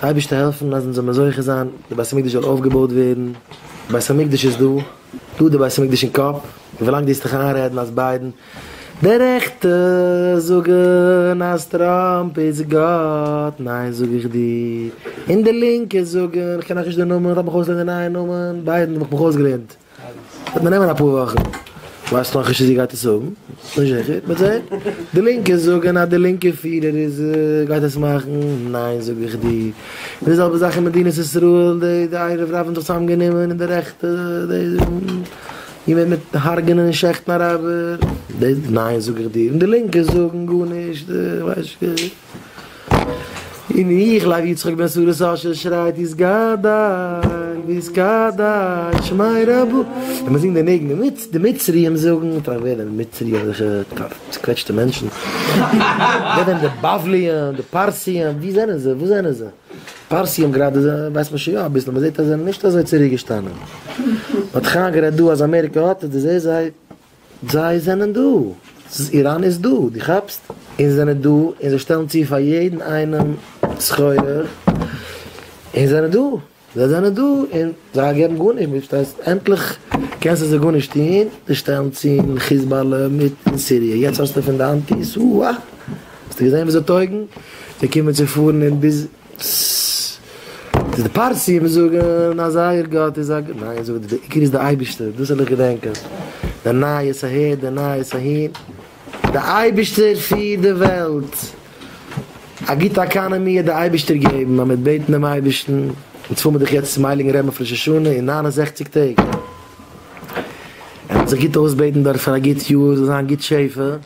די אייבערשטער העלפן אז אונז זאל מיר זוכה זיין די בית המקדש זאל אויפגעבויט ווערן, די בית המקדש איז דא, דא די בית המקדש אין קאפ, און ווילאנג דו וועסט דיך איינרעדן אז ביידן, די רעכטע זאגן אז טראמפ איז גאט, ניין זאג איך דיר, און די לינקע זאגן, איך קען נאכנישט די נאמען, איך דארף מיך אויסלערנען די נייע נאמען, ביידן האב איך מיך אויסגעלערנט. וועט מיר נעמען אפאר וואכן. ווייסט נאכנישט צו זי גייט עס האבן. נישט זיכער. מ'וועט זען. די לינקע זאגן אז די לינקע פירער איז גייט עס מאכן. ניין זאג איך דיר. און די זעלבע זאך אין מדינת ישראל. די די ערב רב האבן זיך צוזאם גענומען און די רעכטע די זאגן מ'וועט הרג'נען און שעכטן אראבער. די ניין זאג איך דיר. און די לינקע זאגן גארנישט. כ'ווייס נישט. און איך לוי יצחק בן שרה סאשע שרייט יתגדל ויתקדש שמיה רבא און מען זינגט די ניגון די מצריים זאגן טראכט ווער זענען מצריים אזעלכע צוקוועטשטע מענטשן ווער זענען די בבליים די פרסיים ווי זענען זיי וואס זענען זיי פרסיים גראדע ווייסט מען שוין יא אביסל מען זעט אז זיי זענען נישט אזוי צוריקגעשטאנען מען האט זיך איינגערעדט דא אז אמעריקע האט עס דו זעסט זיי זיי זענען דא! איראן איז דא! דו כאפסט? און זיי זענען דא און זיי שטעלן צו פאר יעדן איינעם סחורה, און זיי זענען דא! זיי זענען דא און זיי געבן גארנישט, דו פארשטייסט? עמטליך קענסטו זיי גארנישט טון, זיי שטעלן צו חיזבאלע מיט אין סיריע, יעצט האסטו פון די אנטיס, אוה! האסטו געזען ווי זיי טויגן? זיי קומען צו פארן און ביז. די פרסים זאגן אז זייער גאט איז א ג ניין זאג די עיקר איז די אייבישטער דאס זאל איך געדענקען די נייעס אהער די נייעס אהין די אייבישטער פירט די וועלט א גוטע עקאנעמי האט די אייבישטער געגעבן אז מ'וועט בעטן דעם אייבישטן אונז פארן מיר דאך יעצט צום הייליגן רבי'ן אויף ראש השנה אין 69 טעג ער וועט זיך גוט אויסבעטן דארט פאר א גוט יאר זאל זיין גוט שפע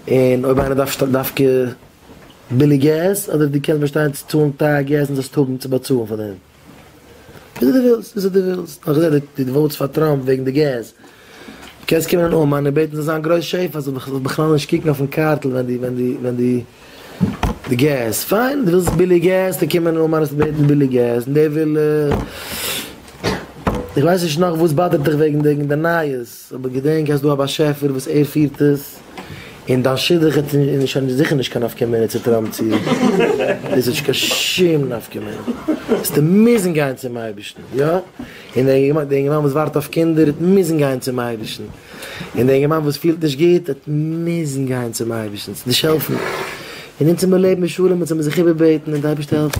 און אויב איינער דארף דווקא ביליג געז אדער דו קענסט באשטיין צו צאלן טייער געז און זאלסט האבן צו באצאלן פאר דעם? וויאזוי דו ווילסט, וויאזוי דו ווילסט. נאר איך זע דו וואוטסט פאר טראמפ וועגן די געז. דו קענסט קומען אין אומאן און בעטן זאל זיין גרויס שפע זאל בכלל נישט קוקן אויפן קארטל ווען די ווען די ווען די די געז. פיין, דו ווילסט ביליג געז, דו קומען אין אומאן און בעטן ביליג געז און דער וויל איך ווייס נישט נאך וואס באדערט דיך וועגן וועגן די נייעס. אבער געדענק אז ס'דא א באשעפער וואס ער פירט עס, און דיין שידוך האט שוין זיכער נישט קיין נפקא מינה צו טראמפ צו דאס האט נישט קיין שום נפקא מינה, וועסטו מוזן גיין צום אייבערשטן, יא, און דער אינגערמאן וואס ווארט אויף קינדער וועט מוזן גיין צום אייבערשטן, און דער אינגערמאן וואס פילט נישט גוט וועט מוזן גיין צום אייבערשטן, ס'וועט נישט העלפן, און אונז זאל מיר לעבן בשלום, אונז זאל מיר זיך איבערבעטן און די אייבערשטער העלפן.